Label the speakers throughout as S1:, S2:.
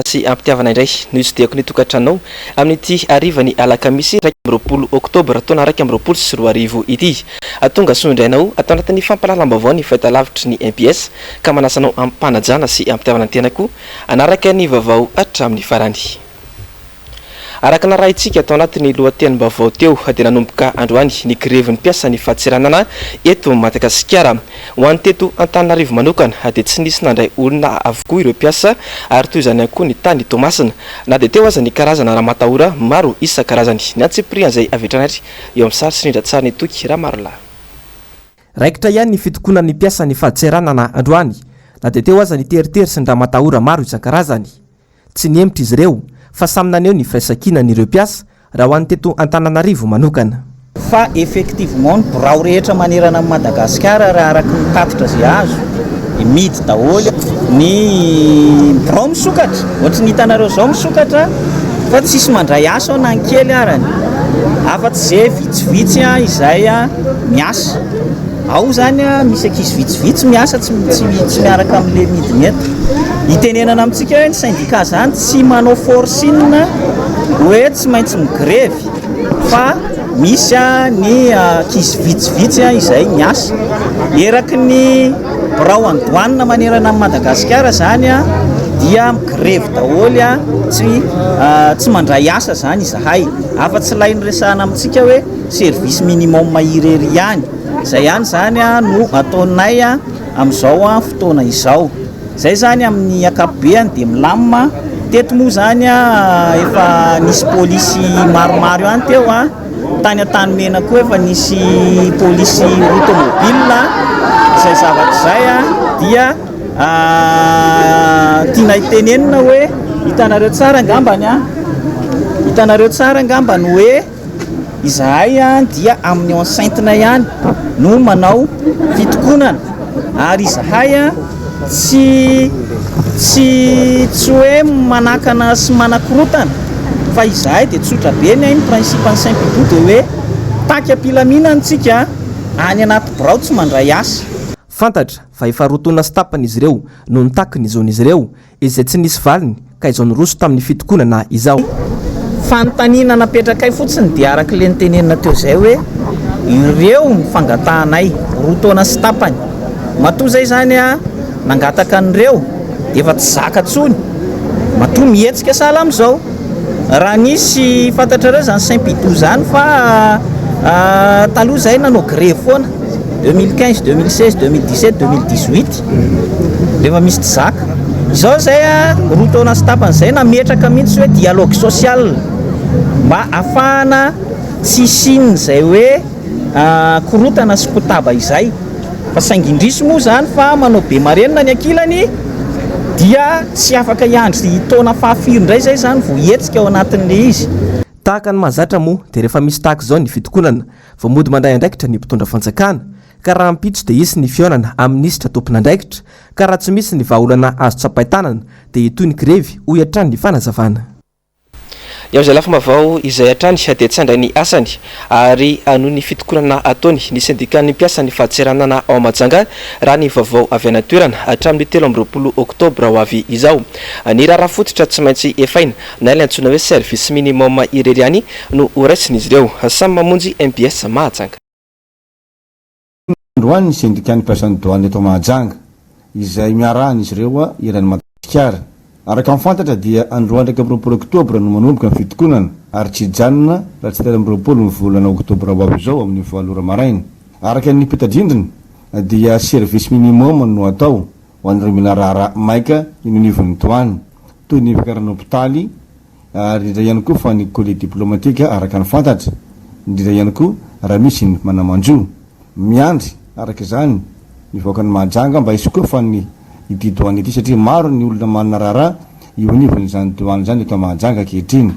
S1: Sy am-pitiavana indray no hitsidihako ny tokantranonao amin'ity harivan'ny alakamisy 21 oktobra taona 2021 ity. Tonga soa indray anao ato anatin'ny fampahalalam-baovao ny fahitalavitry ny mbs ka manasa anao am-panajana sy am-pitiavana ny tena koa hanaraka ny vaovao hatramin'ny farany. Araka narahintsika tao anatin'ny lohatenim-baovao teo dia nanomboka androany ny grevin'ny mpiasan'ny fadintseranana eto Madagasikara. Ho an'ny teto Antananarivo manokana dia tsy nisy nandray olona avokoa ireo mpiasa ary toy izany ihany koa ny tany Toamasina na dia teo aza ny karazana ramatahora maro isan-karazany. Ny antsipirian'izay avy hatrany ary eo amin'ny sary sy rindran-tsarin'i Toky Ramarolahy. Raikitra ihany ny fitokonan'ny mpiasan'ny fadintseranana androany na dia teo aza ny teritery sy ny ramatahora maro isan-karazany. Tsy nihemotra izy ireo fa samy naneho ny firaisankinany ireo mpiasa raha ho an'ny teto Antananarivo manokana.
S2: Fa effectivement ny birao rehetra manerana an'i Madagasikara raha araka ny tatitra izay azo dia mihidy daholo ny birao misokatra, ohatry ny hitanareo izao misokatra fa tsisy mandray asa ao na ny kely arany afa-tsy izay vitsivitsy izay miasa. Ao izany misy ankizy vitsivitsy miasa tsy tsy miaraka amin'ilay midina eto. Itenenana amintsika hoe ny syndicat izany tsy manao forcing hoe tsy maintsy migrevy fa misy ny ankizy vitsivitsy izay miasa. Eraky ny birao an'ny douane manerana an'i Madagasikara izany dia migrevy daholo, tsy tsy mandray asa izany izahay. Afa-tsy ilay niresahana amintsika hoe service minimum irery ihany. Izay ihany izany no ataonay amin'izao fotoana izao. Izay izany amin'ny ankapobeany dia milamina. Teto moa izany efa nisy polisy maromaro ihany teo. Tany Antanimena koa efa nisy polisy roa tomobile. Izay zavatra izay dia tianay tenenina hoe hitanareo tsara angambany, hitanareo tsara angambany hoe Izahay dia amin'ny enceinte-nay ihany no manao fitokonana ary izahay tsy tsy tsy hoe manakana sy manakorotana fa izahay dia tsotra be ny ahy ny principe an'ny Saint Pidou dia hoe taky am-pilaminana tsika any anaty birao tsy mandray asa.
S1: Fantatra fa efa roa taona sy tapany izy ireo no nitaky ny zon'izy ireo izay tsy nisy valiny ka izao niroso tamin'ny fitokonana izao.
S2: Fanontaniana napetrakay fotsiny dia araka ilay notenenina teo izay hoe ireo ny fangatahanay, roa taona sy tapany. Matoa izay izany nangataka an'ireo dia efa tsy zaka intsony, matoa mihetsika sahala amin'izao. Raha nisy fantatrareo izany Saint Pidou izany fa taloha izahay nanao grevy foana, 2015, 2016, 2017, 2018. Rehefa misy tsy zaka. Izao izay roa taona sy tapany izay nametraka mihitsy hoe dialogue social mba afahana tsy hisian'izay hoe korotana sy kotaba izay. Fa saingy indrisy moa izany fa manao be marenina ny ankilany dia tsy afaka hiandry taona fahafiry indray izay izany vao hihetsika ao anatin'ilay izy.
S1: Tahaka ny mahazatra moa dia rehefa misy tahaka izao ny fitokonana vao mody mandray andraikitra ny mpitondra fanjakana ka rahampitso dia hisy ny fihaonana amin'ny minisitra tompon'andraikitra ka raha tsy misy ny vahaolana azo tsapain-tanana dia hitohy ny grevy, hoy hatrany ny fanazavana. Eo amin'izay lafim-baovao izay hatrany dia tsy handray ny asany ary hanohy ny fitokonana ataony ny sendikan'ny mpiasan'ny fadintseranana ao Mahajanga raha ny vaovao avy any an-toerana hatramin'ny 23 oktobra ho avy izao. Ny raharaha fototra tsy maintsy efaina na ilay antsoina hoe service minimum irery ihany no horaisin'izy ireo. Samy mamonjy mbs Mahajanga.
S3: Androany ny sendikan'ny mpiasan'ny Douane eto Mahajanga, izay miarahan'izy ireo eran'i Madagasikara. Araka ny fantatra dia androany 21 oktobra no manomboka ny fitokonana ary tsy hijanona raha tsy 23 ny volana oktobra ho avy izao amin'ny valo ora maraina. Araka ny peta-drindrina dia service minimum no atao ho an'ireo mila raharaha maika eny anivon'ny Douane, toy ny fiakarana hopitaly, ary indrindra ihany koa fa ny colis diplomatique araka ny fantatra, indrindra ihany koa raha misy ny mana-manjo. Miandry, araka izany, ny vahoakan'i Mahajanga mba hisokafan'ny ity douane ity satria maro ny olona manana raharaha eo anivon'izany douane izany eto Mahajanga ankehitriny.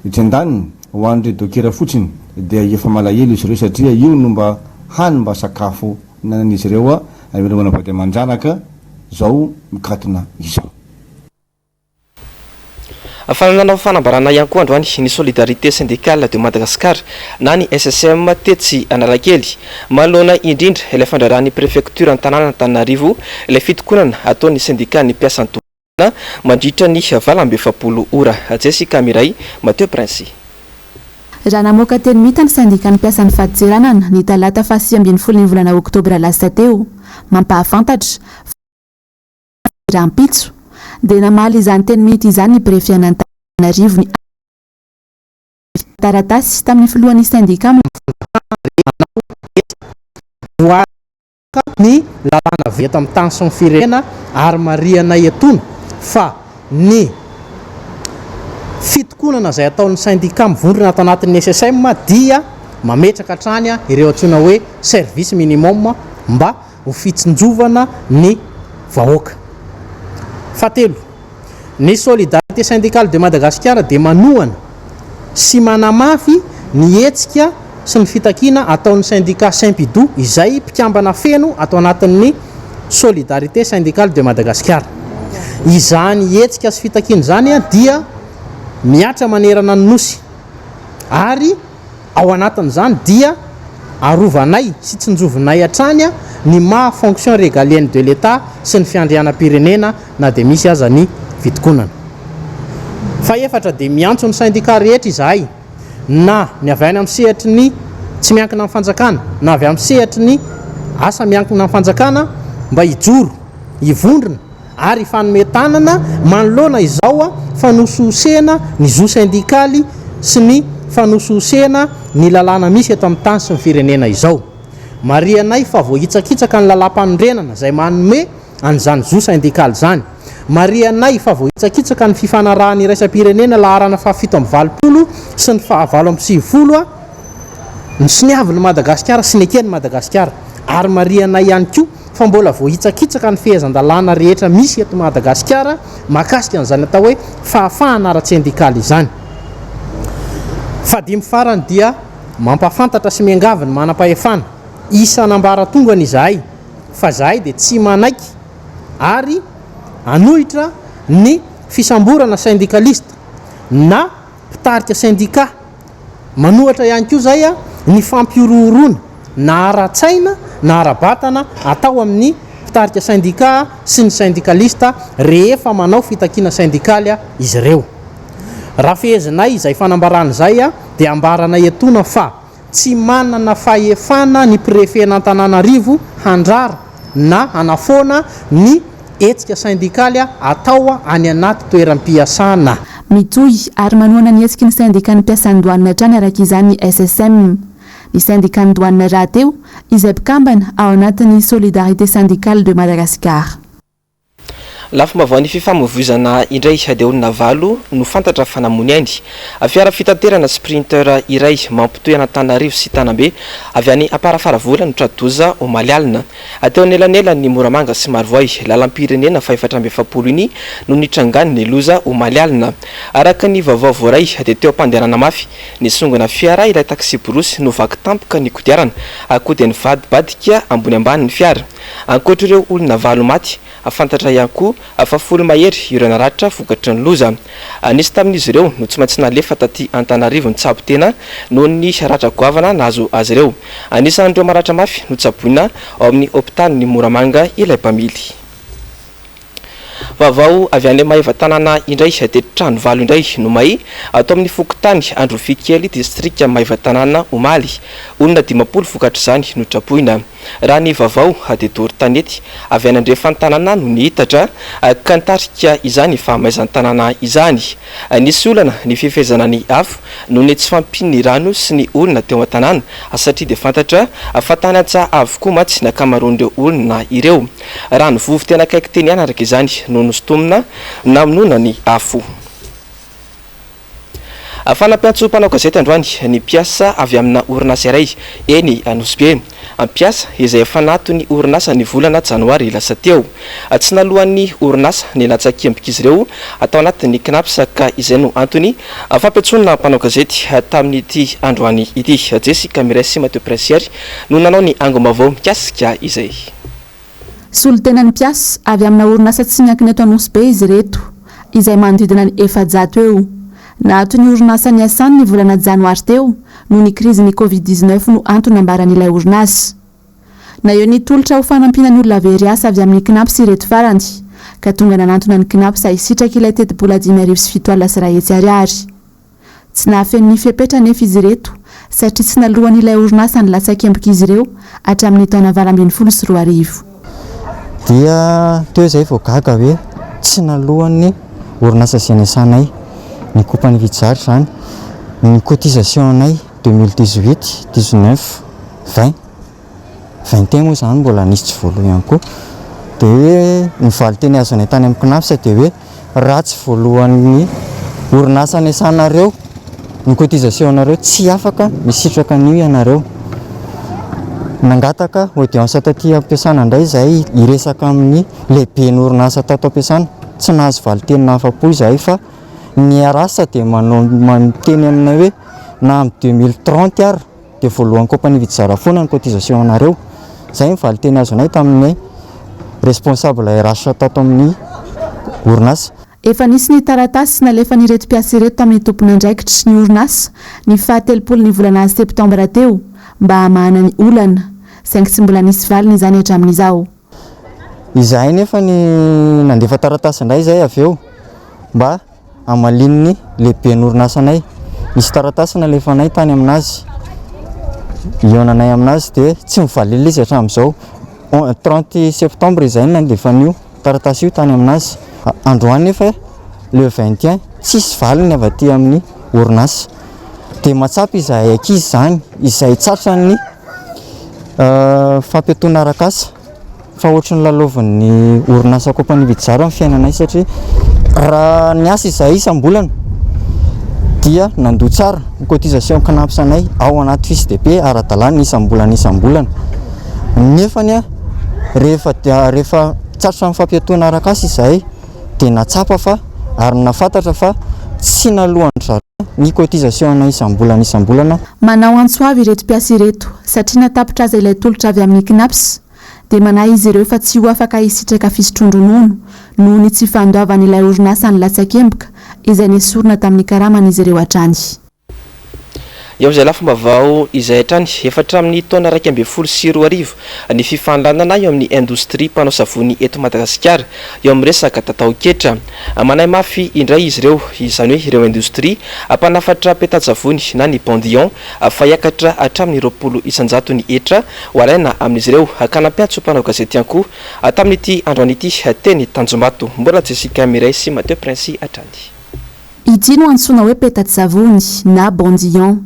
S3: Etsy andaniny, ho an'ireo dokera fotsiny dia efa malahelo izy ireo satria io no mba hany mba sakafo nanan'izy ireo hamelomana vady aman-janaka izao mikatona izao.
S1: Fa nanao fanambarana ihany koa androany ny Solidarité Syndicale de Madagascar na ny SSM tetsy Analakely. Manoloana indrindra ilay fandraran'ny prefektiora an-tanànan'Antananarivo ilay fitokonana ataon'ny sendikan'ny mpiasan'ny. Mandritra ny 48 ora. Jessica Miray, Mathieu Princy.
S4: Raha namoaka teny mita ny sendikan'ny mpiasan'ny fadintseranana, ny talata faha 19 ny volana oktobra lasa teo, mampahafantatra fa rahampitso, dia namaly izany teny mita izany ny prefet-an'Antananarivo ny taratasy tamin'ny filohan'ny sendika
S5: Ny lalàna avy eto amin'ny tany sy ny firenena ary marihanay etoana fa ny fitokonana izay ataon'ny sendika mivondrona ato anatin'ny SSM dia mametraka hatrany ireo antsoina hoe service minimum mba ho fitsinjovana ny vahoaka. Fahatelo, Ny Solidarité Syndicale de Madagascar dia manohana sy manamafy ny hetsika sy ny fitakiana ataon'ny sendika Sempidou izay mpikambana feno ato anatin'ny Solidarité Syndicale de Madagascar. Izany hetsika sy fitakiana izany dia mihatra manerana ny Nosy ary Ao anatin'izany dia arovanay sy tsinjovinay hatrany ny maha fonction régalienne de l'Etat sy ny fiandrianam-pirenena na dia misy aza ny fitokonana. Fahefatra dia miantso ny syndicats rehetra izahay na ny avy any amin'ny sehatry ny tsy miankina amin'ny fanjakana na avy amin'ny sehatry ny asa miankina amin'ny fanjakana mba hijoro, hivondrona, ary hifanome tanana manoloana izao fanosihosena ny zo sendikaly sy ny fanosihosena ny lalàna misy eto amin'ny tany sy ny firenena izao. Marihanay fa voahitsakitsaka ny lalàmpanorenana izay manome an'izany zo sendikaly izany. Marihanay fa voahitsakitsaka ny fifanarahana iraisam-pirenena laharana faha 87 sy ny faha 98 nosoniavin'i Madagasikara sy neken'i Madagasikara. Ary marihanay ihany koa fa mbola voahitsakitsaka ny fehezan-dalàna rehetra misy eto Madagasikara mahakasika an'izany atao hoe fahafahana ara-tsendikaly izany. Fahadimy farany dia mampahafantatra sy miangavy ny manam-pahefana isan'ambaratongany izahay fa izahay dia tsy manaiky ary hanohitra ny fisamborana sendikalista na mpitarika sendika. Manohatra ihany koa izay ny fampihorohoroana na ara-tsaina na ara-batana atao amin'ny mpitarika sendika sy ny sendikalista rehefa manao fitakiana sendikaly izy ireo. Raha fehezinay izay fanambarana izay dia ambaranay etoana fa Tsy manana fahefana ny prefet-n'Antananarivo handrara na hanafoana ny hetsika sendikaly atao any anaty toeram-piasana.
S4: Mitohy ary manohana ny hetsiky ny sendikan'ny mpiasan'ny doanina hatrany araka izany ny SSM. Ny sendikan'ny doanina rahateo izay mpikambana ao anatin'ny Solidarité Syndicale de Madagascar.
S1: Lafim-baovaon'ny fifamoivoizana indray dia olona valo no fantatra fa namoy ny ainy. Fiara fitaterana Sprinter iray mampitohy an'Antananarivo sy Tanambe avy any Amparafaravola no tra-doza omaly alina. Teo anelanelan'ny Moramanga sy Marovoay, lalam-pirenena faha-44 iny no nitrangan'ny loza omaly alina. Araka ny vaovao voaray dia teo am-pandehanana mafy nisongona fiara ilay taksiborosy no vaky tampoka ny kodiarana koa dia nivadibadika ambony ambany ny fiara. Ankoatra ireo olona valo maty, fantatra ihany koa fa folo mahery ireo naratra vokatry ny loza. Nisy tamin'izy ireo no tsy maintsy nalefa taty Antananarivo nitsabo tena noho ny ratra goavana nahazo azy ireo. Anisan'ireo maratra mafy notsaboina ao amin'ny hopitalin'i Moramanga ilay mpamily. Vaovao avy any Maevatanàna indray dia trano valo indray no may ato amin'ny fokontany Androfikely, distrika Maevatanàna omaly. Olona 50 vokatr'izany no traboina. Raha ny vaovao dia doro tanety avy any andrefan-tanàna no nihitatra ka nitarika izany fahamaizan-tanàna izany. Nisy olana ny fifehezana ny afo noho ny tsy fahampian'ny rano sy ny olona teo an-tanàna satria dia fantatra fa tany an-tsaha avokoa mantsy ny ankamaroan'ireo olona ireo. Raha ny vovo tena akaiky teny ihany araka izany no nosintomina namonoana ny afo. Fanampiantso mpanao gazety androany ny mpiasa avy amina orinasa iray eny Anosibe. Mpiasa izay efa naaton'ny orinasa ny volana janoary lasa teo. Tsy naloan'ny orinasa ny latsakembok'izy ireo tao anatin'ny Cnaps ka izay no antony fampiantsoana mpanao gazety tamin'ity androany ity. Jessica Mires sy Mathieu Princière no nanao ny angom-baovao mikasika izay.
S4: Solontenan'ny mpiasa avy amina orinasa tsy miankina eto Anosibe izy ireto, izay manodidina ny 400 eo. Naato ny orinasa niasany ny volana janoary teo noho ny krizin'ny Covid 19 no antony nambaran'ilay orinasa. Na eo ny tolotra ho fanampiana ny olona very asa avy amin'ny Cnaps ireto farany. ka tonga nanantona ny Cnaps hisitraka ilay tetibola 7500 ariary. Tsy nahafeno ny fepetra anefa izy ireto satria tsy naloan'ilay orinasa ny latsakembok'izy ireo hatramin'ny taona 2018.
S6: Dia teo izahay vao gaga hoe tsy naloan'ny orinasa izay niasanay, ny compagnie Vijary izany, ny cotisation-nay 2018, 19, 20. 21 moa izany mbola nisy tsy voaloa ihany koa. Dia hoe ny valinteny azonay tany amin'ny CNaPS dia hoe raha tsy voaloan'ny orinasa niasanareo ny cotisation-nareo tsy afaka misitraka an'io ianareo. Nangataka audience taty am-piasana indray izahay hiresaka amin'ny lehiben'ny orinasa tato am-piasana. Tsy nahazo valinteny nahafa-po izahay fa ny RH dia manao miteny aminay hoe na amin'ny 2030 ary Dia voalohan'ny compagnie Vitsizara foana ny cotisation anareo. Izay ny valinteny azonay tamin'ny responsable RH tato amin'ny orinasa.
S4: Efa nisy ny taratasy nalefan'ireto mpiasa ireto tamin'ny tompon'andraikitry ny orinasa ny faha 30 ny volana septambra teo mba hamahana ny olana, saingy tsy mbola nisy valiny izany hatramin'izao.
S6: Izahay nefa ny nandefa taratasy indray izahay avy eo mba hamalian'ny lehiben'ny orinasanay. Nisy taratasy nalefanay tany aminazy, hihaonanay aminazy dia tsy mivalila izy hatramin'izao. 30 septembre izahay no nandefa an'io taratasy io tany aminazy. Androany nefa le 21 tsisy valiny avy aty amin'ny orinasa. Dia mahatsapa izahay ankizy izany izay tratran'ny fampiatoana arak'asa. Fa ohatry ny lalaovin'ny orinasa compagnie Vitsizara ny fiainanay satria raha niasa izahay isam-bolana dia nandoa tsara ny cotisation CNaPS anay ao anaty fiche de paie ara-dalàna isam-bolana isam-bolana. Nefany rehefa rehefa tratran'ny fampiatoana arak'asa izahay dia nahatsapa fa ary nahafantatra fa tsy naloan-dry zareo ny cotisation anay isam-bolana isam-bolana.
S4: Manao antso avo ireto mpiasa ireto satria na tapitra aza ilay tolotra avy amin'ny CNaPS dia manahy izy ireo fa tsy ho afaka hisitraka fisotroan-dronono noho ny tsy fandoavan'ilay orinasa ny latsakemboka izay nesorina tamin'ny karaman'izy ireo hatrany.
S1: Eo amin'izay lafim-baovao izay hatrany, efa hatramin'ny taona 2011 ny fifandanana eo amin'ny indostria mpanao savony eto Madagasikara eo amin'ny resaka tataon-ketra. Manahy mafy indray izy ireo, izany hoe ireo indostria mpanafatra peta-tsavony na ny pendillon fa hiakatra hatramin'ny 20% ny hetra ho alaina amin'izy ireo ka nampiantso mpanao gazety ihany koa tamin'ity androany ity teny Tanjombato. Mbola Jessica Mireille sy Mathieu Prince hatrany.
S4: Ity no antsoina hoe peta-tsavony na bondillon.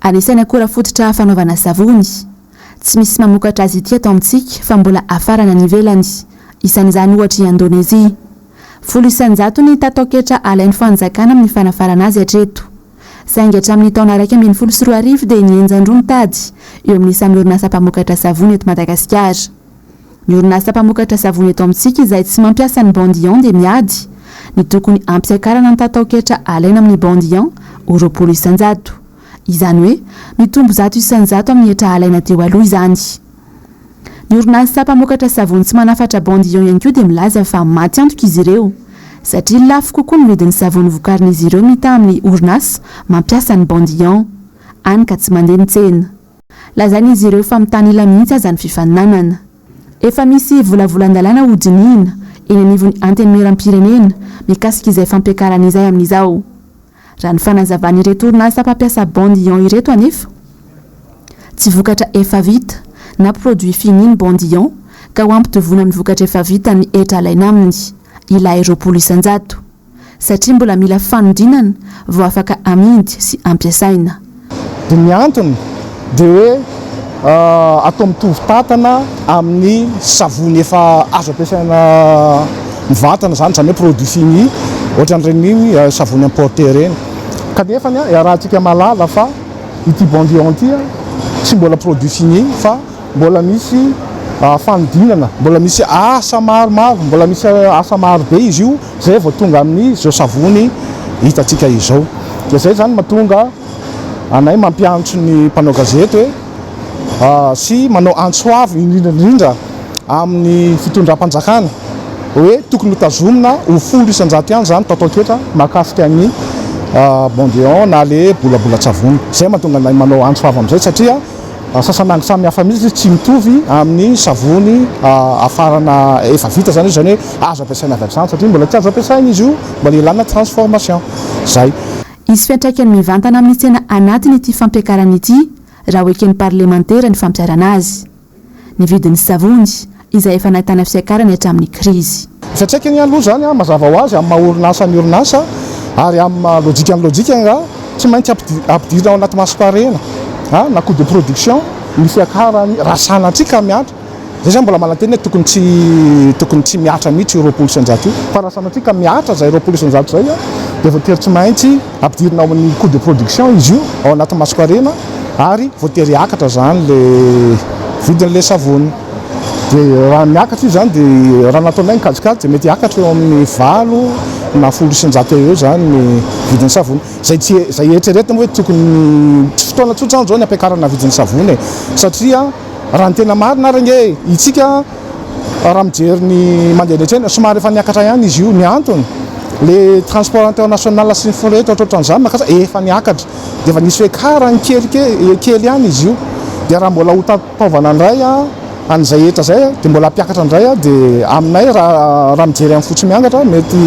S4: Anisan'ny akora fototra fanaovana savony. Tsy misy mamokatra azy ity eto amintsika fa mbola hafarana any ivelany. Isan'izany ohatra i Indonezia. 10% ny tataoketra alain'ny fanjakana amin'ny fanafarana azy hatreto. Saingy hatramin'ny taona 2011 dia nihenjan-droa ny tady eo amin'ny samy orinasa mpamokatra savony eto Madagasikara. Ny orinasa mpamokatra savony eto amintsika izay tsy mampiasa ny bondillon dia miady ny tokony hampiakarana ny tataoketra alaina amin'ny bondillon ho 20%. Izany hoe mitombo 100% amin'ny hetra alaina teo aloha izany. Ny orinasa mpamokatra savony tsy manafatra bondillon ihany koa dia milaza fa maty antoka izy ireo satria lafo kokoa ny vidin'ny savony vokarin'izy ireo mitaha amin'ny orinasa mampiasa ny bondillon. Hany ka tsy mandeha ny tsena. Lazain'izy ireo fa mitanila mihitsy aza ny fifaninanana. Efa misy volavolan-dalàna hodinihina eny anivon'ny Antenimierampirenena mikasika izay fampiakarana izay amin'izao. Raha ny fanazavan'ireto orinasa mpampiasa bondillon ireto anefa, tsy vokatra efa vita na produit fini ny bondillon ka ho ampitovoina amin'ny vokatra efa vita ny hetra alaina aminy, ilay 20%. Satria mbola mila fanodinana vao afaka amidy sy ampiasaina.
S7: Dia ny antony dia hoe atao mitovy tantana amin'ny savony efa azo ampiasaina mivantana izany, izany hoe produit fini, ohatran'ireny savony importé ireny. Kanefa iarahantsika mahalala fa ity Bondillon ity tsy mbola produit fini fa mbola misy fanodinana, mbola misy asa maromaro, mbola misy asa marobe izy io izay vao tonga amin'izao savony hitantsika izao. Dia izay izany mahatonga anay mampiantso ny mpanao gazety hoe sy manao antso avo indrindra indrindra amin'ny fitondram-panjakana hoe tokony ho tazomina ho 10% ihany izany tataon-ketra mahakasika ny Bondillon na le bolabolan-tsavony. Izay mahatonga anay manao antso avo amin'izay satria. Sasanangy samy hafa mihitsy izy, tsy mitovy amin'ny savony afarana efa vita izany izy, izany hoe azo ampiasaina avy hatrany satria mbola tsy azo ampiasaina izy io, mbola ilana transformation. Izay.
S4: Hisy fiantraikany mivantana amin'ny tsena anatiny ity fampiakarana ity raha ho eken'ny parlemantera ny fampiharana azy. Ny vidin'ny savony, izay efa nahitana fiakarany hatramin'ny krizy.
S7: Ny fiantraikany aloha izany mazava ho azy amin'ny maha orinasa ny orinasa ary amin'ny maha lojika ny lojika angaha tsy maintsy ampidirina ao anaty masom-paharena na coût de production ny fiakarany raha sanatria ka mihatra. Zay zany mbola manantena hoe tokony tsy tokony tsy mihatra mihitsy io 20% io fa raha sanatria ka mihatra izay 20% izay dia voatery tsy maintsy ampidirina ao amin'ny coût de production izy io ao anaty mason-karena ary voatery hiakatra izany le vidin'le savony. Dia raha miakatra io izany dia raha nataonay ny kajikajy dia mety hiakatra eo amin'ny 8 na 10% eo eo izany ny vidin'ny savony. Izay tsy izay eritreretina moa hoe tokony tsy fotoana tsotra izany izao ny hampiakarana vidin'ny savony e! Satria raha ny tena marina ary ange itsika raha mijery ny mandeha eny an-tsena somary efa niakatra ihany izy io. Ny antony le transport international sy ny fret ohatrohatran'izany makasa efa niakatra dia efa nisy fiakarany kely kely ihany izy io. Dia raha mbola ho taovana indray an'izay hetra izay dia mbola hampiakatra indray dia aminay raha raha mijery amin'ny fo tsy miangatra mety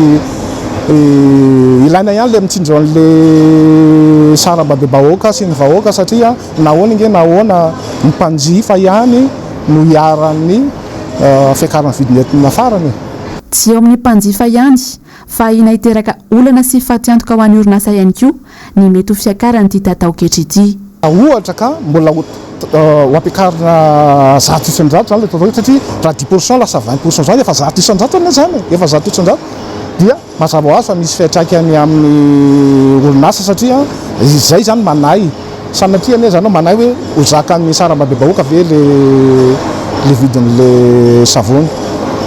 S7: ilaina ihany le mitsinjo an'le sarambabem-bahoaka sy ny vahoaka satria nahoana ange nahoana ny mpanjifa ihany no iharan'ny fiakaran'ny vidin'entana farany e.
S4: Tsy eo amin'ny mpanjifa ihany fa ahiana hiteraka olana sy fatiantoka ho an'ny orinasa ihany koa ny mety ho fiakaran'ity tataon-ketra ity.
S7: Ohatra ka mbola ho ampiakarina 100% izany ilay tataon-ketra satria raha 10% lasa 20% izany efa 100% anie izany e, efa 100% dia mazava ho azy fa misy fiantraikany amin'ny orinasa satria izay izany manahy, sanatria anie izany manahy hoe ho zakan'ny sarambabem-bahoaka ve ilay vidin'ilay savony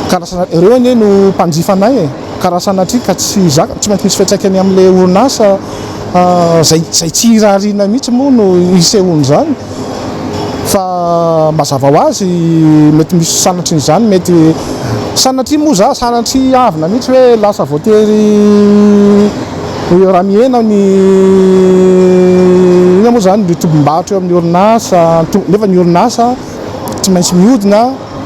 S7: ka raha sanatria, ireo anie no mpanjifanay e. Ka raha sanatria ka tsy zaka, tsy maintsy misy fiantraikany amin'ilay orinasa izay izay tsy irariana mihitsy moa no hisehoan'izany fa mazava ho azy mety misy sanatrian'izany mety sanatria moa za sanatria avina mihitsy hoe lasa voatery raha mihena ny inona moa zany ny tombom-barotra eo amin'ny orinasa nefa ny orinasa tsy maintsy mihodina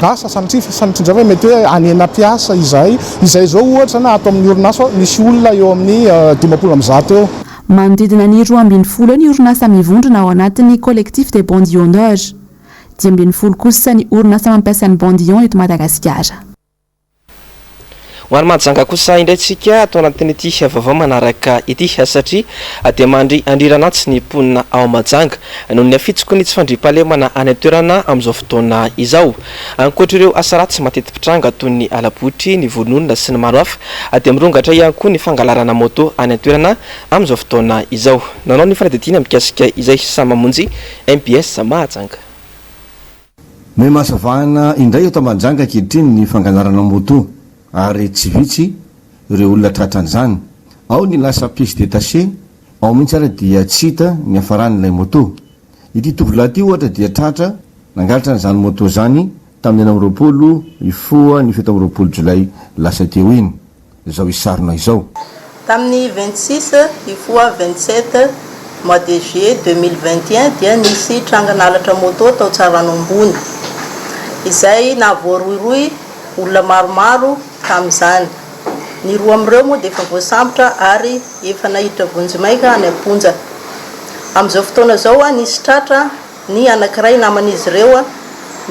S7: Asa sanatria sanatria indray ve mety hoe hanena mpiasa izahay, izay izao ohatra na ato amin'ny orinasa ao misy olona eo amin'ny 150 eo.
S4: Manodidina ny 12 eo ny orinasa mivondrona ao anatin'ny Collectif des Bondillonneurs. 15 kosa ny orinasa mampiasa ny Bondillon eto Madagasikara.
S1: Ho an'i Mahajanga kosa indray tsika ato anatin'ity vaovao manaraka ity satria dia mandry andriran'antsy ny mponina ao Mahajanga noho ny hafitsoko ny tsy fandriampahalemana any an-toerana amin'izao fotoana izao. Ankoatra ireo asa ratsy mateti-pitranga toy ny hala-botry, ny vono olona sy ny maro hafa dia mirongatra ihany koa ny fangalarana moto any an-toerana amin'izao fotoana izao. Nanao ny fanadihadiana mikasika izay samy mamonjy mbs Mahajanga.
S3: Miha-mahazo vahana indray eto Mahajanga ankehitriny ny fangalarana moto ary tsy vitsy ireo olona tratran'izany. Ao ny lasa pièce détachée, ao mihitsy ary dia tsy hita ny hiafaran'ilay moto. Ity tovolahy ity ohatra dia tratra nangalatra an'izany moto izany tamin'ny 26 hifoha ny 27 jolay lasa teo iny. izao hisarona izao.
S8: Tamin'ny 26 hifoha 27 mois de juillet 2021 dia nisy trangana halatra moto tao Tsarano Ambony izay nahavoarohirohy olona maromaro tamin'izany. Ny roa amin'ireo moa dia efa voasambotra ary efa naiditra vonjimaika any am-ponja. Amin'izao fotoana izao nisy tratra ny anankiray naman'izy ireo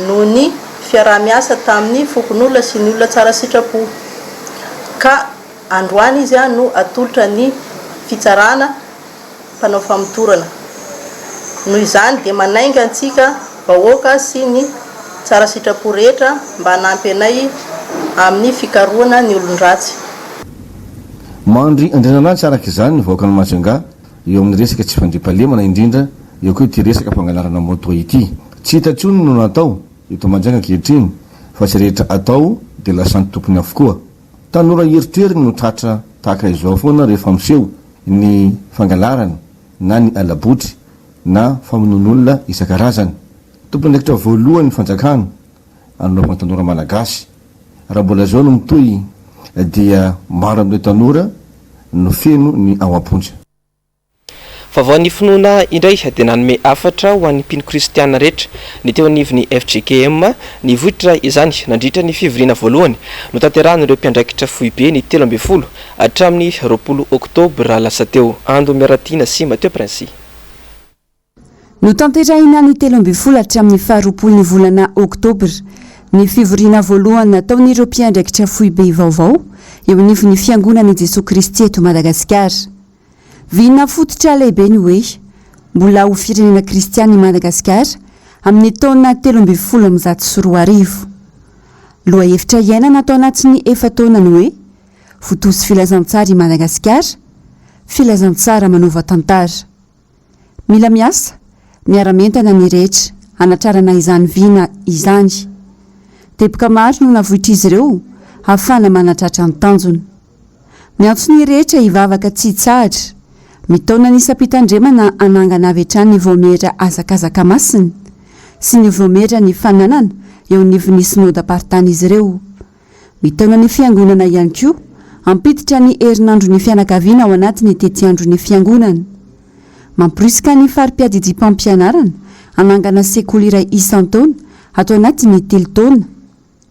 S8: noho ny fiaraha-miasa tamin'ny fokonolona sy ny olona tsara sitrapo ka androany izy no atolotra ny fitsarana mpanao famotorana. Noho izany dia manainga antsika vahoaka sy ny tsara sitrapo rehetra mba hanampy anay amin'ny fikarohana ny olon-dratsy.
S3: Mandry andriananantsy araka izany ny vahoakan'i Majunga Eo amin'ny resaka tsy fandriampahalemana indrindra eo koa ity resaka fangalarana moto ity. Tsy hita intsony no natao eto Mahajanga ankehitriny fa izay rehetra atao dia lasan'ny tompony avokoa. Tanora eritreriny no tratra tahaka izao foana rehefa miseho ny fangalarana na ny halabotry na famonoan'olona isan-karazany. Tompon'andraikitra voalohany ny fanjakana anaovana tanora malagasy. Raha mbola izao no mitohy dia maro amin'ireo tanora no feno ny ao am-ponja.
S1: Vaovao ny finoana indray dia nanome hafatra ho an'ny mpino kristiana rehetra ny teo anivon'ny fjkm nivoitra izany nandritra ny fivoriana voalohany notanterahan'ireo mpiandraikitra foibe ny 13 hatramin'ny 20 oktobra lasa teo. Ando Miaratiana sy Mathieu Princy.
S4: Notanterahina ny 13 hatramin'ny faharoapolo ny volana oktobra ny fivoriana voalohany nataon'ireo mpiandraikitra foibe vaovao eo anivon'ny Fiangonan'i Jesoa Kristy eto Madagasikara. Vina fototra lehibe ny hoe mbola ho firenena kristiana i Madagasikara amin'ny taona 2113. Lohahevitra iainana tao anatin'ny efa-taona ny hoe Votozy filazantsara i Madagasikara, filazantsara manova tantara. Mila miasa, miara-mientana ny rehetra hanatrarana izany vina izany. Teboka maro no navoitr'izy ireo hahafahana manatratra ny tanjona. Miantso ny rehetra hivavaka tsy hitsahatra, mitaona ny isam-pitandremana hanangana avy hatrany ny Vaomiera Hazakazaka Masina sy ny Vaomiera ny Fananana eo anivon'ny Synodam-paritany izy ireo. Mitaona ny Fiangonana ihany koa hampiditra ny herinandron'ny fianakaviana ao anatin'ny tetiandron'ny Fiangonana. Mamporisika ny fari-piadidiam-pampianarana hanangana sekoly iray isan-taona ato anatin'ny telo taona.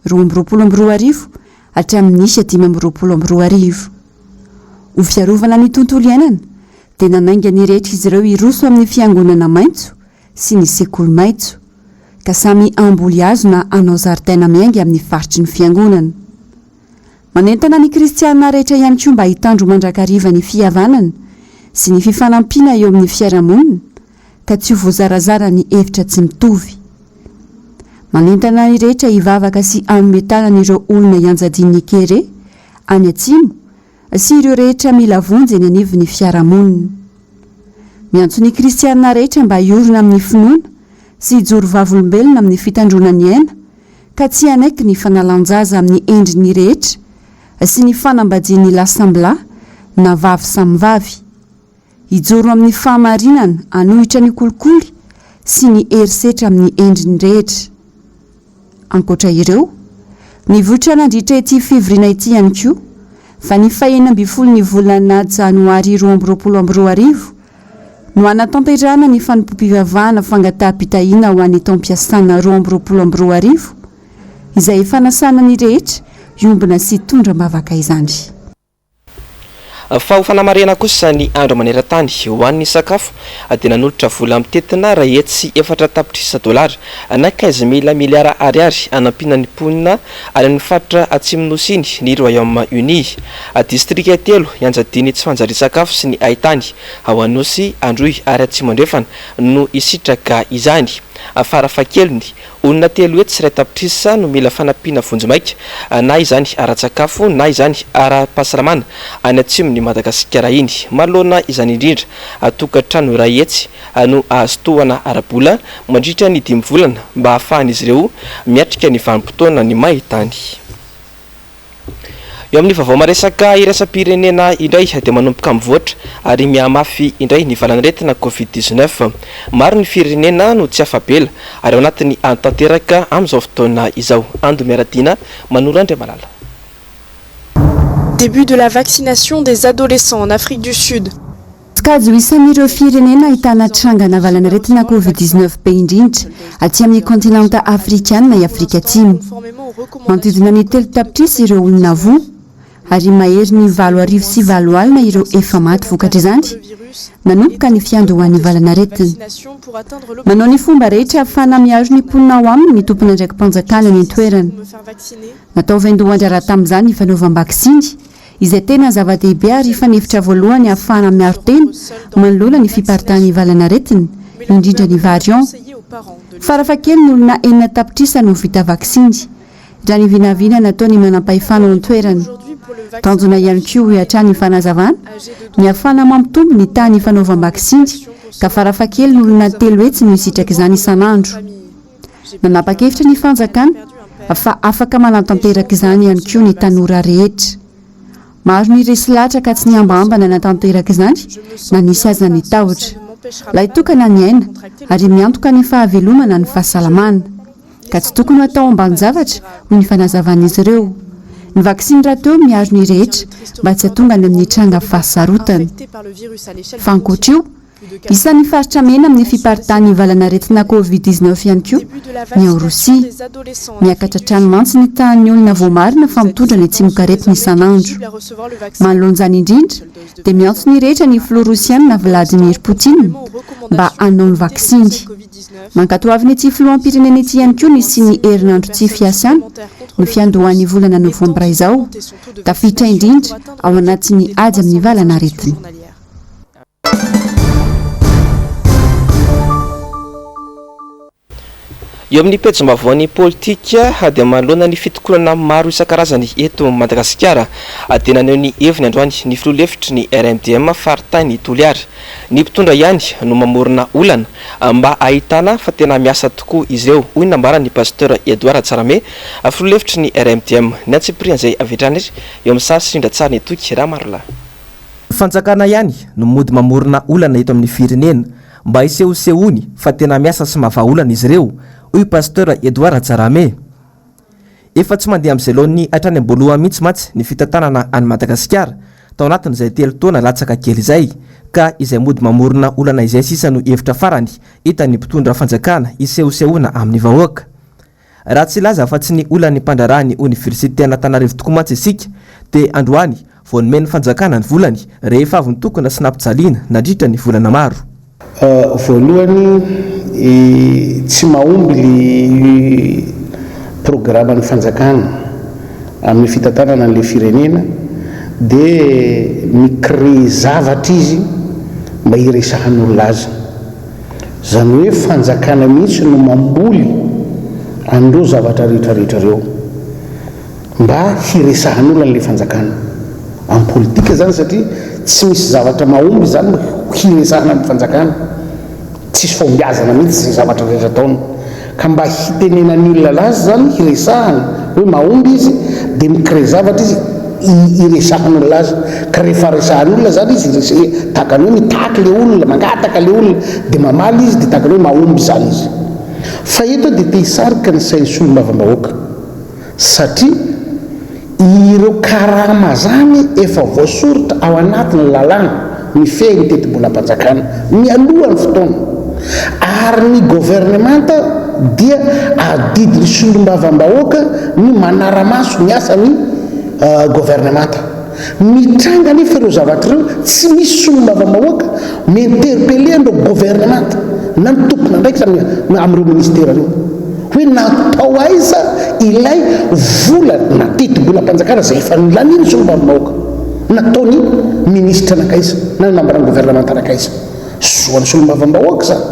S4: 2022 hatramin'ny 2025. Ho fiarovana ny tontolo iainana dia nanainga ny rehetra izy ireo hiroso amin'ny fiangonana maitso sy ny sekoly maitso, ka samy hamboly hazo na hanao zaridaina miainga amin'ny faritry ny fiangonana. Manentana ny kristiana rehetra ihany koa mba hitandro mandrakariva ny fihavanana sy ny fifanampiana eo amin'ny fiarahamonina ka tsy ho voazarazara ny hevitra tsy mitovy. Manentana ny rehetra hivavaka sy hanome tanana ireo olona ianjadian'ny kere any atsimo sy ireo rehetra mila vonjy eny anivon'ny fiarahamonina. Miantso ny kristiana rehetra mba hiorina amin'ny finoana sy hijoro vavolombelona amin'ny fitandroana ny aina ka tsy hanaiky ny fanalan-jaza amin'ny endriny rehetra sy ny fanambadian'ny lahy samby lahy na vavy samy vavy. Hijoro amin'ny fahamarinana hanohitra ny kolikoly sy ny herisetra amin'ny endriny rehetra. Ankoatra ireo, nivoitra nandritra ity fivoriana ity ihany koa fa ny fahenina ambin'ny ny volana janoary 2022 no hanatanterahana ny fanompoam-pivavahana fangataham-pitahiana ho an'ny taom-piasana 2022 izay efa nasana ny rehetra hiombona sy hitondra am-bavaka izany.
S1: Fa ho fanamarihana kosa ny andro maneran-tany ho an'ny sakafo dia nanolotra vola mitentina 104 tapitrisa dolara na quinze mille miliara ariary hanampiana ny mponina any amin'ny faritra atsimon'ny Nosy iny ny Royaume Uni. Distrika telo ianjadian'ny tsy fanjarian-tsakafo sy ny haitany ao Anosy, Androy ary Atsimo Andrefana no hisitraka izany. Farafahakeliny, Olona 301 tapitrisa no mila fanampiana vonjimaika na izany ara-tsakafo na izany ara-pahasalamana any atsimon'i Madagasikara iny. Manoloana izany indrindra, tokantrano 100 no hahazo tohana ara-bola mandritra ny dimy volana mba hahafahan'izy ireo miatrika ny vanim-potoanan'ny main-tany. Eo amin'ny vaovao maresaka iraisam-pirenena indray dia manomboka mivoatra ary mihamafy indray ny valanaretina Covid 19. Maro ny firenena no tsy afa-bela ary ao anatin'ny ady tanteraka amin'izao fotoana izao. Ando Miaradina, Manoro Andriamalala.
S9: Début de la vaccination des adolescents en Afrique du Sud.
S4: Sokajy ho isan'ireo firenena ahitana trangana valanaretina Covid 19 be indrindra aty amin'ny kontinanta afrikanina i Afrika Atsimo. Manodidina ny 3 tapitrisa ireo olona voa ary mahery ny 8008 ireo efa maty vokatr'izany nanomboka ny fiandohan'ny valanaretina. Manao ny fomba rehetra ahafahana miaro ny mponina ao aminy ny tompon'andraiki-panjakana any an-toerana. Natao vaindohan-draharaha tamin'izany ny fanaovam-baksiny izay tena zava-dehibe ary fanefitra voalohany ahafahana miaro tena manoloana ny fiparitahan'ny valanaretina, indrindra ny variant. Farafahakeliny olona 6 tapitrisa no vita vaksiny, raha ny vinavina nataon'ny manampahefana ao an-toerana. Tanjona ihany koa, hoy hatrany ny fanazavana, ny ahafahana mampitombo ny tahan'ny fanaovam-baksiny, ka farafahakeliny olona 300 no hisitraka izany isan'andro. Nanapa-kevitra ny fanjakana fa afaka manatanteraka izany ihany koa ny tanora rehetra. Maro ny resy lahatra ka tsy nihambahamba nanatanteraka izany na nisy aza ny tahotra. Lahitokana ny aina ary miantoka ny fahavelomana ny fahasalamana. Ka tsy tokony ho atao ambanin-javatra, hoy ny fanazavan'izy ireo. Ny vaksiny rahateo miaro ny rehetra mba tsy hahatonga any amin'ny tranga fahasarotana. Fa ankoatra io. Isan'ny faritra mena amin'ny fiparitahan'ny valanaretina Covid 19 ihany koa ny ao Rosia. Miakatra hatrany mantsy ny tahan'ny olona voamarina fa mitondra ny tsimokaretina isan'andro. Manoloana izany indrindra dia miantso ny rehetra ny filoha rosiana Vladimir Poutine mba hanao ny vaksiny. Mankatoavina ity filoham-pirenena ity ihany koa ny hisian'ny herinandro tsy fiasana ny fiandohan'ny volana novambra izao, tafiditra indrindra ao anatin'ny ady amin'ny valanaretina.
S1: Eo amin'ny pejim-baovaon'ny politika dia manoloana ny fitokonana maro isan-karazany eto Madagasikara dia naneho ny heviny androany ny filoha lefitry ny RMDM faritany Toliara. Ny mpitondra ihany no mamorona olana mba hahitana fa tena miasa tokoa izy ireo, hoy ny nambaran'ny Pasteur Edouard Tsarame, filoha lefitry ny RMDM. Ny antsipirian'izay avy hatrany eo amin'ny sary sy rindran-tsarin'i Toky Ramarolahy. Ny fanjakana ihany no mody mamorona olana eto amin'ny firenena mba hisehosehoany fa tena miasa sy mahavaha olana izy ireo, hoy Pasteur Edouard Tsarame. Efa tsy mandeha amin'izay laoniny hatrany am-boalohany mihitsy mantsy ny fitantanana an'i Madagasikara tao anatin'izay telo taona latsaka kely izay, ka izay mody mamorona olana izay sisa no hevitra farany hitan'ny mpitondra fanjakana hisehosehoana amin'ny vahoaka. Raha tsy hilaza afa-tsy ny olan'ny mpandraharaha ny oniversiten'Antananarivo tokoa mantsy isika dia androany vao nomen'ny fanjakana ny volany rehefa avy nitokona sy nampijaliana nandritra ny volana maro.
S10: Voalohany, tsy mahomby le programan'ny fanjakana amin'ny fitantanana an'le firenena dia mi-créer zavatra izy mba hiresahan'olona azy. Izany hoe fanjakana mihitsy no mamboly an'ireo zavatra rehetra rehetra ireo mba hiresahan'olona an'ilay fanjakana. Amin'ny politika izany satria tsy misy zavatra mahomby izany hiresahana amin'ny fanjakana. Tsisy fahombiazana mihitsy izay zavatra rehetra ataony. Ka mba hitenenan'ny olona azy izany, hiresahana hoe mahomby izy dia mi-créer zavatra izy hiresahan'olona azy. Ka rehefa resahan'olona izany izy, rese, tahaka ny hoe mitaky ilay olona, mangataka ilay olona, dia mamaly izy dia tahaka ny hoe mahomby izany izy. Fa eto aho dia te hisarika ny sain'ny solombavambahoaka satria Ireo karama zany efa voasoritra ao anatin'ny lalàna mifehy ny tetibolam-panjakana mialoha ny fotoana ary ny governemanta dia adidin'ny solombavambahoaka ny manara-maso ny asan'ny governemanta. Mitranga anefa ireo zavatra ireo, tsy misy solombavambahoaka mi-interpeller an'ireo governemanta na ny tompon'andraikitra amin'ireo ministera ireo hoe natao aiza ilay vola na tetibolam-panjakana izay efa nolanian'ny solombavambahoaka, nataon'ny minisitra nankaiza na ny mambran'ny governemanta nankaiza. Zo an'ny solombavambahoaka izany.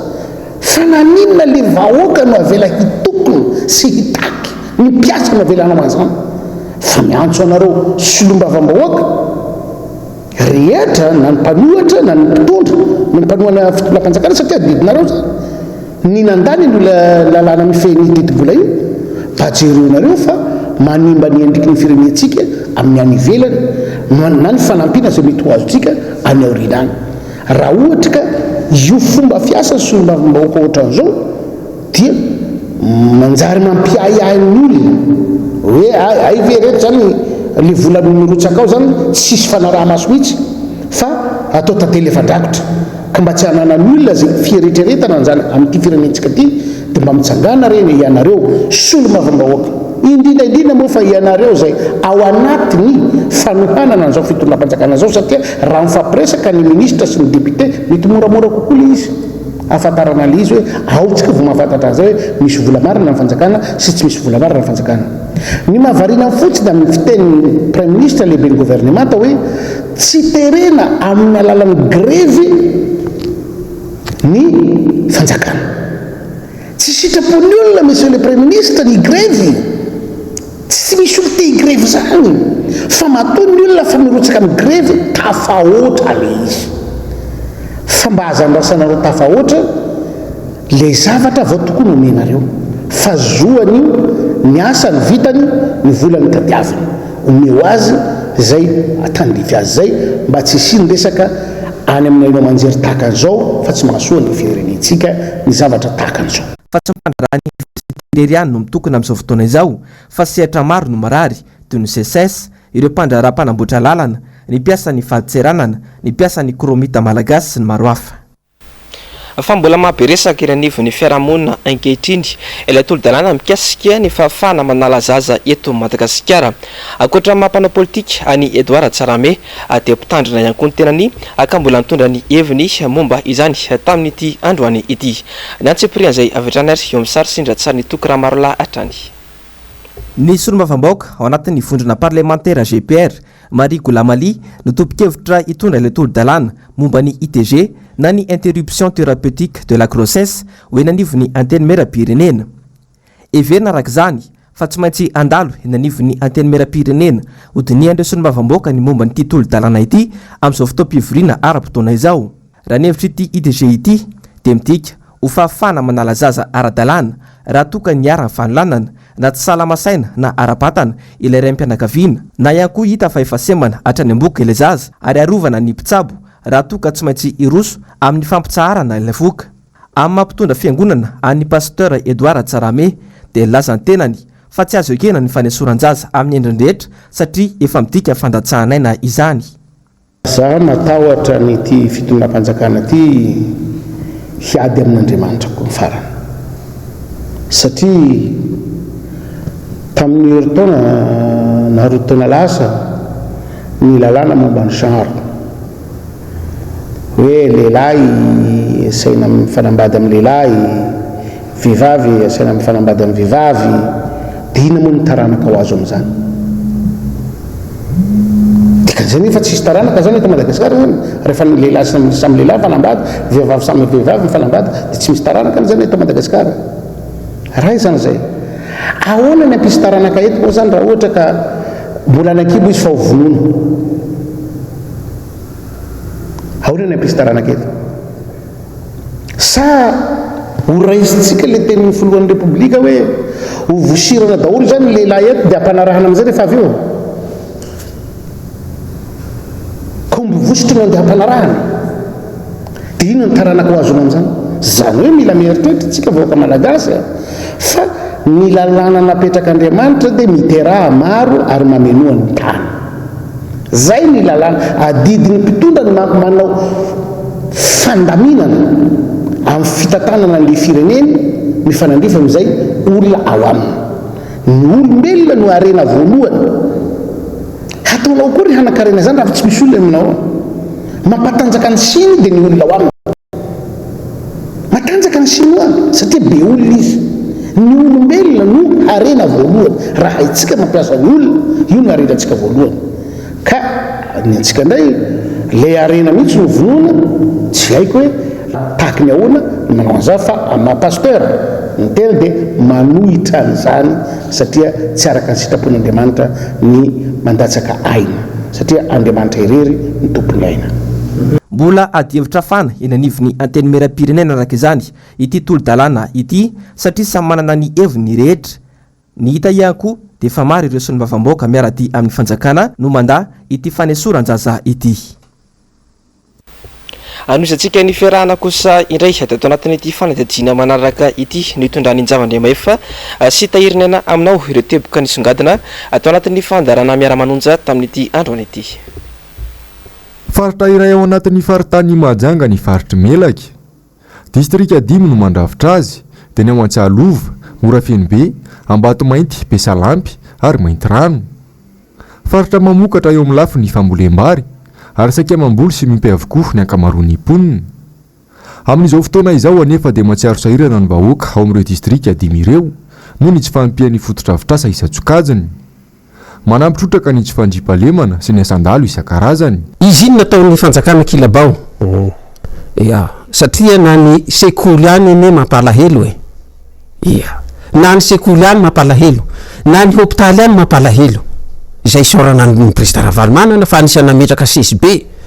S10: Fa naninona le vahoaka no avela hitokona sy hitaky, ny mpiasa no avela hanao an'izany? Fa miantso anareo solombavambahoaka rehetra na ny mpanohatra na ny mpitondra na ny mpanohana fitondram-panjakana satria adidinareo izany ny nandany an'io lalàna mifehy ny tetibola io, mba jereonareo fa manimba ny endriky ny firenentsika amin'ny any ivelany na ny fanampiana izay mety ho azontsika any aoriana any. Raha ohatra ka io fomba fiasan'ny solombavambahoaka ohatran'izao dia manjary mampiahiahy ny olona hoe hay hay ve ireto zany le vola mirotsaka ao zany tsisy fanaraha-maso mihitsy fa atao tantely efa-drakotra ka mba tsy hananan'ny olona zay fieritreretana an'izany amin'ity firenentsika ity dia mba mitsangàna re ianareo solombavambahoaka indrindra indrindra moa fa ianareo izay ao anatin'ny fanohanana an'izao fitondram-panjakana izao satria raha mifampiresaka ny ministra sy ny député mety moramora kokoa ilay izy ahafantarana ilay izy hoe ao tsika vao mahafantatra an'izay hoe misy vola marina ny fanjakana sy tsy misy vola marina ny fanjakana. Ny mahavariana fotsiny amin'ny fitenin'ny praiminisitra lehiben'ny governemanta hoe tsy terena amin'ny alalan'ny grevy ny fanjakana. Tsy sitrapon'ny olona Monsieur le Praiminisitra ny higrevy. Tsy misy olo te higrevy zany. Fa matoa ny olona fa mirotsaka amin'ny grevy, tafahoatra le izy. Fa mba aza andrasanareo tafahoatra le zavatra vao tokony omenareo. Fa zoany io, ny asany vitany, ny volany tadiaviny. Omeo azy izay tandrify azy izay mba tsy hisian'ny resaka any amin'ny haino aman-jery tahaka an'izao fa tsy mahasoa ny firenentsika ny zavatra tahaka an'izao.
S1: Fa tsy ny mpandraharaha ny oniversite irery ihany no mitokona amin'izao fotoana izao fa sehatra maro no marary toy ny Seces, ireo mpandraharaha mpanamboatra lalana, ny mpiasan'ny fadintseranana, ny mpiasan'ny Kraomita Malagasy sy ny maro hafa. Fa mbola mahabe resaka eny anivon'ny fiarahamonina ankehitriny ilay tolo-dalàna mikasika ny fahafahana manala zaza eto Madagasikara. Ankoatra ny maha mpanao politika an'i Edouard Tsarahame dia mpitandrina ihany koa ny tenany ka mbola nitondra ny heviny momba izany tamin'ity androany ity. Ny antsipirian'izay avy hatrany ary eo amin'ny sary sy indran-tsarin'i Toky Ramarolahy hatrany. Ny solombavambahoaka ao anatin'ny vondrona parlemantera GPR, Marie Goulamaly, no tompon-kevitra hitondra ilay tolo-dalàna momba ny ITG na ny Interruption Thérapeutique de la Grossesse ho eny anivon'ny Antenimierampirenena. Heverina araka izany fa tsy maintsy handalo eny anivon'ny Antenimierampirenena hodinihan'ireo solombavambahoaka ny momba an'ity tolo-dalàna ity amin'izao fotoam-pivoriana ara-potoana izao. Raha ny hevitr'ity ITG ity dia midika ho fahafahana manala zaza ara-dalàna raha toa ka niharan'ny fanolanana na tsy salama saina na ara-batana ilay raim-pianakaviana na ihany koa hita fa efa sembana hatrany am-bohoka ilay zaza ary arovana ny mpitsabo raha toa ka tsy maintsy hiroso amin'ny fampitsaharana ilay vohoka. Amin'ny maha mpitondra fiangonana an'ny Pasteur Edouard Tsarahame dia nilaza ny tenany fa tsy azo ekena ny fanesoran-jaza amin'ny endriny rehetra satria efa midika fandatsahan'aina izany.
S10: Za matahotra ny ity fitondram-panjakana ity hiady amin'Andriamanitra koa ny farany. Satria tamin'ny herintaona na roa taona lasa ny lalàna momba ny genre hoe lehilahy asaina mifanambady amin'ny lehilahy, vehivavy asaina mifanambady amin'ny vehivavy, dia inona moa ny taranaka ho azo amin'izany? Dikan'izay nefa tsisy taranaka zany eto Madagasikara zany, rehefa ny lehilahy samy samy lehilahy mifanambady, vehivavy samy vehivavy mifanambady dia tsy misy taranaka zany eto Madagasikara. Raha izany izay, ahoana ny hampisy taranaka eto moa zany raha ohatra ka mbola any an-kibo izy fa ho vonoina? Ahoana ny hampisy taranaka eto? Sa ho raisintsika ilay tenin'ny filohan'ny Repoblika hoe ho vosirana daholo izany ny lehilahy eto dia ampanarahana amin'izay rehefa avy eo? Komby vositra no andeha ampanarahana? Dia inona ny taranaka ho azonao amin'izany? Izany hoe mila mieritreritra isika vahoaka malagasy a! Fa ny lalàna napetrak'Andriamanitra dia miteraha maro ary mamenoa ny tany. Zay ny lalàna. Adidin'ny mpitondra ny manao fandaminana amin'ny fitantanana an'ilay fireneny mifanandrify amin'izay olona ao aminy. Ny olombelona no harena voalohany. Hataonao akory hanan-karena izany raha tsy misy olona aminao ao. Mampatanjaka ny Siny dia ny olona ao aminy. Matanjaka ny Sinoa satria be olona izy. Ny olombelona no harena voalohany. Raha haintsika mampiasa ny olona, io no harenantsika voalohany. Ka ny antsika indray, ilay harena mihitsy no vonoina, tsy haiko hoe tahaky ny ahoana ny manao an'izany fa amin'ny maha pasteur ny tena dia manohitra an'izany satria tsy araka ny sitrapon'Andriamanitra ny mandatsaka aina satria Andriamanitra irery no tompon'ny aina.
S1: Mbola adihevitra hafana eny anivon'ny Antenimierampirenena araka izany ity tolo-dalàna ity satria samy manana ny heviny ny rehetra. Ny hita ihany koa dia efa maro ireo solombavambahoaka miara-dia amin'ny fanjakana no mandà ity fanesoran-jaza ity. Hanohizantsika ny fiarahana kosa indray tato anatin'ity fanadihadiana manaraka ity no hitondran'i Njava Andriamahefa sy Tahiriniaina aminao ireo teboka nisongadina tao anatin'ny fandaharana Miara-manonja tamin'ity androany ity.
S11: Faritra iray ao anatin'ny faritanin'i Mahajanga ny faritr'i Melaky. Distrika dimy no mandrafitra azy, dia ny ao Antsialova, Morafenobe, Ambatomainty, Besalampy ary Maintirano. Faritra mamokatra eo amin'ny lafiny fambolem-bary, ary saika mamboly sy miompy avokoa ny ankamaroan'ny mponina. Amin'izao fotoana izao anefa dia mahatsiaro sahirana ny vahoaka ao amin'ireo distrika dimy ireo noho ny tsy fahampian'ny fotodrafitrasa isan-tsokajiny. Manampy trotraka ny tsy fandriampahalemana sy ny asan-dahalo isan-karazany.
S5: Izy iny nataon'ny fanjakana kilabao. Ya, satria na ny sekoly any anie mampalahelo e. Ya, na ny sekoly any mampalahelo, na ny hopitaly any mampalahelo. Izay isaorana an'ny Président Ravalomanana fa anisan'ny nametraka CSB,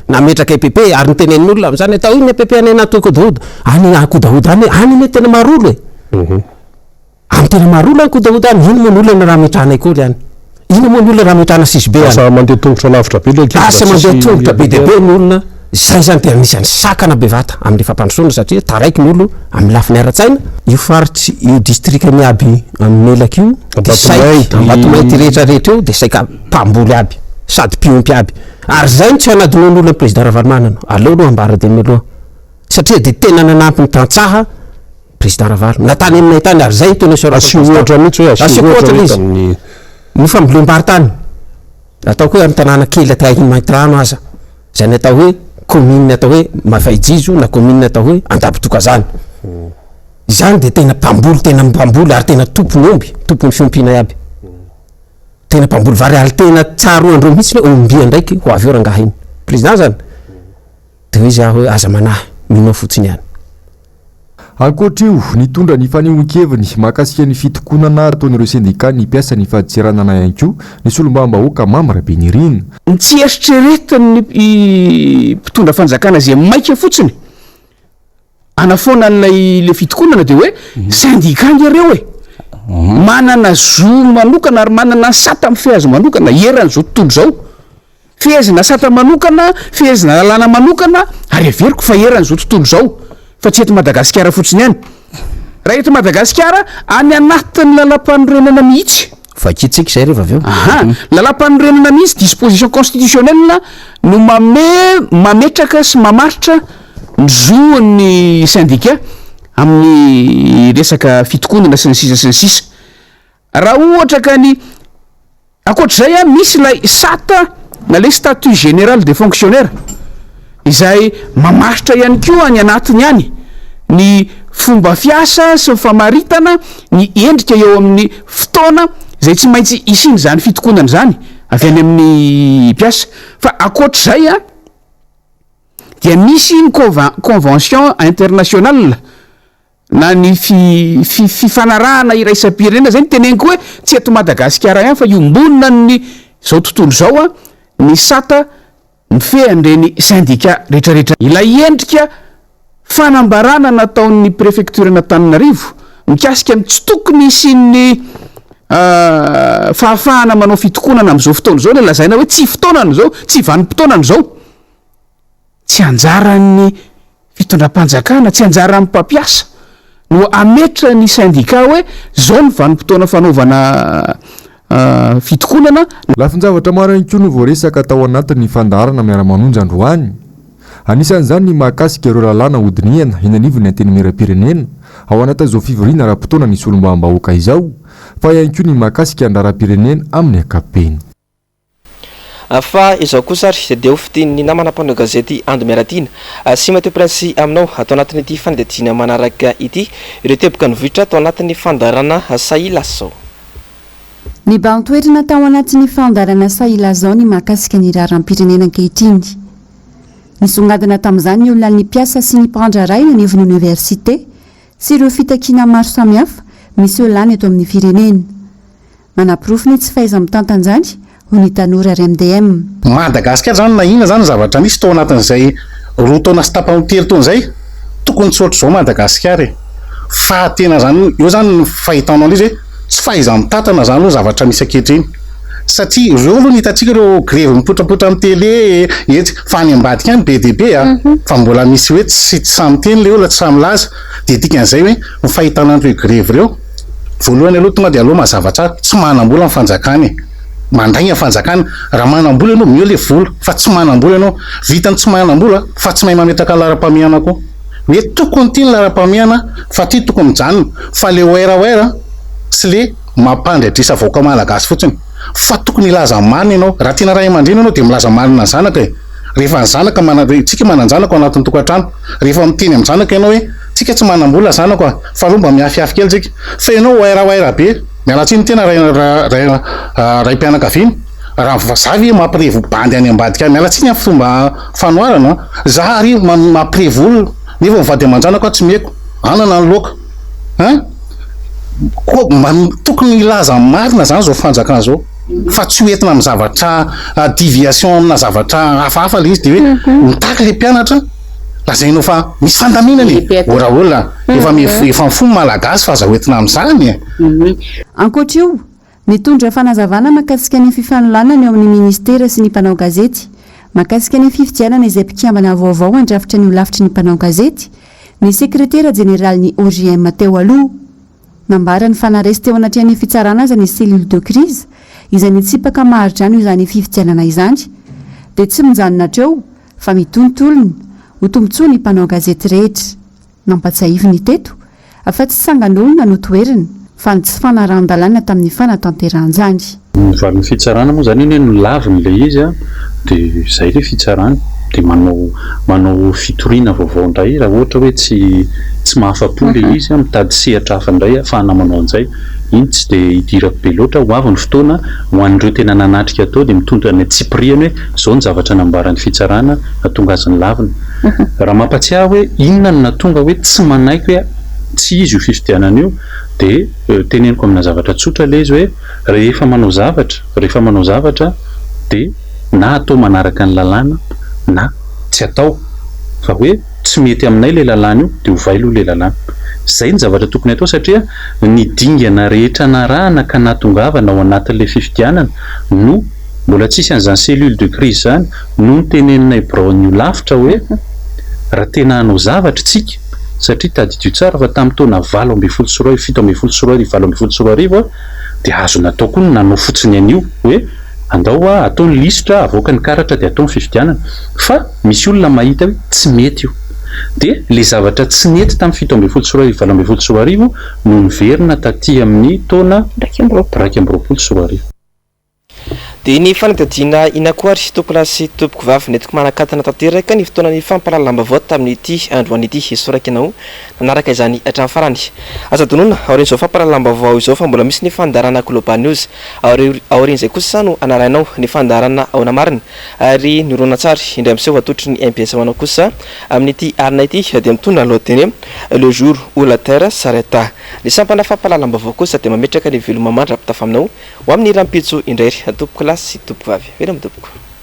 S5: nametraka EPP ary notenenin'olona amin'izany atao inona EPP any anaty Ankodahoda, any Ankodahoda any, any anie tena marolo e. Any tena maro olona any Kodahoda any, inona moa ny olana raha ametrahana école any? Inona moa ny olana raha ametrahana CISB any?
S12: Lasa mandeha tongotra lavitra be ilay ankizy
S5: Lasa mandeha tongotra be dia be ny olona, izay izany dia anisan'ny sakana bevata amin'ny fampandrosoana satria taraiky ny olo amin'ny lafiny ara-tsaina. Io faritry io distrika miaby amin'ny Melaky io dia saiky Ambatomainty rehetra rehetra io dia saika mpamboly aby sady mpiompy aby ary izay no tsy hanadinoan'olona ny président Ravalomanana, aleo aloha ambara dia mialoha.
S12: Satria dia tena nanampy ny tantsaha Président Ravalo. Na tany aminay tany ary izay no tena isaorako
S13: Asio ohatra mihitsy hoe asio
S12: Asio
S13: ohatra
S12: ohatra
S13: hoe
S12: izy.
S13: tamin'ny.
S12: Ny fambolem-bary tany. Ataoko hoe amin'ny tanàna kely aty Maintirano aza. Izay ny atao hoe commune atao hoe Mafaijizo na commune atao hoe Andabotokazana. Izany dia tena mpamboly, tena mpamboly ary tena tompon'ny omby, tompon'ny fiompiana iaby. Tena mpamboly vary ary tena tsaroandreo mihitsy hoe ombia ndraiky ho avy eo rangahy iny. Président zany. Dia hoy izy aho hoe aza manahy, minoa fotsiny ihany.
S11: Ankoatra io, nitondra ny fanehoan-keviny mahakasika ny fitokonana ataon'ireo sendikàn'ny mpiasan'ny fadintseranana ihany koa ny solombavambahoaka Mamy Rabenirina.
S14: Ny tsy eritreretin'ny mpitondra fanjakana izay maika fotsiny hanafoana an'ilay le fitokonana dia hoe syndicat nge reo e! Manana zo manokana ary manana sata mifehy azy manokana eran'izao tontolo izao. Fehezina sata manokana, fehezina lalàna manokana ary heveriko fa eran'izao tontolo izao fa tsy eto Madagasikara fotsiny ihany. Raha eto Madagasikara, any anatin'ny lalampanorenana mihitsy.
S12: Vakintsika izay rehefa avy eo.
S14: Aha, lalampanorenana mihitsy, disposition constitutionnelle no mame, mametraka sy mamaritra ny zon'ny syndicat amin'ny resaka fitokonana sy ny sisa sy ny sisa. Raha ohatra ka ny, ankoatr'izay an, misy ilay sata na ilay statut général des fonctionnaires izay mamaritra ihany koa any anatiny any ny fomba fiasa sy ny famaritana ny endrika eo amin'ny fotoana izay tsy maintsy hisian'izany fitokonana izany avy any amin'ny mpiasa. Fa ankoatr'izay an, dia misy ny convention internationale na ny fifanarahana iraisam-pirenena, zay no teneniko hoe tsy eto Madagasikara ihany fa iombonan'ny zao tontolo izao an, ny sata mifehy an'ireny syndicat retraretra. Ilay endrika fanambarana nataon'ny prefecture-n'Antananarivo mikasika ny tsy tokony hisian'ny fahafahana manao fitokonana amin'izao fotoana izao, ilay lazaina hoe tsy fotoanany izao, tsy vanim-potoanany izao, tsy anjaran'ny Fitondram-panjakana, tsy anjaran'ny mpampiasa no hametra ny syndicat hoe zao ny vanim-potoana fanaovana fitokonana.
S11: Lafin-javatra maro ihany koa no voaresaka tao anatin'ny fandaharana Miara-manonja androany. Anisan'izany ny mahakasika ireo lalàna hodinihana eny anivon'ny Antenimierampirenena ao anatin'izao fivoriana ara-potoana ny solombavambahoaka izao, fa ihany koa ny mahakasika ny raharaham-pirenena amin'ny ankapobeny.
S1: Fa izao kosa ary dia ho fidin'ny namana mpanao gazety Ando Miaratiana sy Mathieu Prince aminao ato anatin'ity fanadihadiana manaraka ity ireo teboka nivoitra tao anatin'ny fandaharana Sahilazao.
S4: Nibahan-toerana tao anatin'ny fandaharana Sahilazao ny mahakasika ny raharaham-pirenena ankehitriny. Nisongadina tamin'izany ny olan'ny mpiasa sy ny mpandraharaha eny anivon'ny oniversite sy ireo fitakiana maro samihafa miseho lany eto amin'ny firenena. Manaporofo ny tsy fahaiza-mitantana izany, hoy ny tanora RMDM.
S10: Madagasikara izany na inona izany ny zavatra nisy tao anatin'izay roa taona sy tapany telo taona izay, tokony tsy ohatr'izao Madagasikara e! Fa tena izany, eo izany ny fahitanao an'izy hoe tsy fahaiza-mitantana izany aloha ny zavatra misy ankehitriny. Satria ireo aloha ny hitantsika ireo grevy mipotrapotra amin'ny télé etsy, fa any ambadika any be dia be a! Fa mbola misy hoe tsy tsy sahy miteny ilay olona, tsy sahy milaza. Dia dikan'izay hoe ny fahitana an'ireo grevy ireo, Voalohany aloha tonga dia aleo mazava tsara, tsy manam-bola ny fanjakana e! Mandainga ny fanjakana, raha manam-bola ianao omeo le vola, fa tsy manam-bola ianao, vitan'ny tsy manam-bola fa tsy mahay mametraka laharam-pahamehana koa, hoe tokony ity ny laharam-pahamehana fa ity tokony mijanona, fa le oeraoera sy le mampandry adrisa vahoaka malagasy fotsiny, fa tokony hilaza ny marina ianao, raha tena ray aman-dreny ianao dia milaza marina ny zanaka e! Rehefa ny zanaka mana, tsika manan-janaka ao anatin'ny tokantrano, rehefa miteny amin'ny zanaka ianao hoe tsika tsy manam-bola zanako a, fa aleo mba miafiafy kely tsika, fa ianao wairawaira be, miala tsiny tena ray ray raim-pianakaviana, raha za ve mampirevy bandy any ambadika any, miala tsiny amin'ny fomba fanoharana an, za ary mampirevy olona nefa ny vady aman-janako aho tsy meko, anana ny laoka hein, koa mba tokony hilaza ny marina zany zao fanjakana zao. Fa tsy ho entina amin'ny zavatra deviation amina zavatra hafahafa ilay izy dia hoe mitaky ilay mpianatra lazainao fa misy fandaminana e! Ora olona efa efa mifoha ny malagasy fa aza hoentina amin'izany e!
S4: Ankoatra io, nitondra fanazavana mahakasika ny fifanolanana eo amin'ny minisitera sy ny mpanao gazety, mahakasika ny fifidianana izay mpikambana vaovao handrafitra ny holafitry ny mpanao gazety, ny sekretera jeneralin'ny OJM teo aloha. Nambarany fa na resy teo anatrehan'ny fitsarana aza ny cellule de crise izay nitsipaka maharidrano izany fifidianana izany dia tsy mijanona hatreo fa mitohy ny tolona.
S13: ho tombontsoan'ny mpanao gazety rehetra. Nampatsiahiviny teto fa tsy tsangan'olona no toherina fa ny tsy fanarahan-dalàna tamin'ny fanatanterahan'izany.
S15: Ny valin'ny fitsarana moa izany anie nolaviny ilay izy an, dia izay ilay fitsarana, dia manao manao fitoriana vaovao indray raha ohatra hoe tsy tsy mahafa-po ilay izy an, mitady sehatra hafa indray ahafahana manao an'izay. Iny tsy dia idirako be loatra, ho avy ny fotoana ho an'ireo tena nanatrika tao dia mitondra ny antsipiriany hoe izao ny zavatra nambaran'ny fitsarana nahatonga azy nolavina. Raha mampatsiahy hoe inona no nahatonga hoe tsy manaiky hoe tsy izy io fifidianana io dia teneniko amina zavatra tsotra ilay izy hoe rehefa manao zavatra, rehefa manao zavatra dia na atao manaraka ny lalàna na tsy atao fa hoe tsy mety aminay ilay lalàna io dia ovay aloha ilay lalàna. Izay ny zavatra tokony atao satria ny dingana rehetra narahana ka nahatongavana ao anatin'ilay fifidianana no mbola tsisy an'izany cellule de crise izany no noteneninay biraon'ny holafitra hoe raha tena hanao zavatra isika satria tadidio tsara fa tamin'ny taona 2018, 2017, 2018 dia azo natao koa ny nanao fotsiny an'io hoe andao hoa atao ny lisitra, avoaka ny karatra dia atao ny fifidianana fa misy olona mahita hoe tsy mety io. Dia ilay zavatra tsy nety tamin'ny 2017, 2018 no niverina taty amin'ny taona 2021.
S1: Dia ny fanadihadiana ina koa ry tompolahy sy tompokovavy nentiko manakatona tanteraka ny fotoanan'ny fampahalalam-baovao tamin'ity androany ity. Esoraka ianao nanaraka izany hatramin'ny farany. Aza adinoina aorian'izao fampahalalam-baovao izao fa mbola misy ny fandaharana Global News. Aorian'izay kosa no hanarahinao ny fandaharana Ahoana Marina ary ny horonantsary indray miseho atolotry ny mbs ho anao kosa amin'ity alina ity dia mitondra ny lohateny hoe Le jour où la terre s'arrêta. Ny sampana fampahalalam-baovao kosa dia mametraka ny veloma mandra-pitafa aminao Ho amin'ny rahampitso indray ry tompokolahy sy tompokovavy. Veloma tompoko.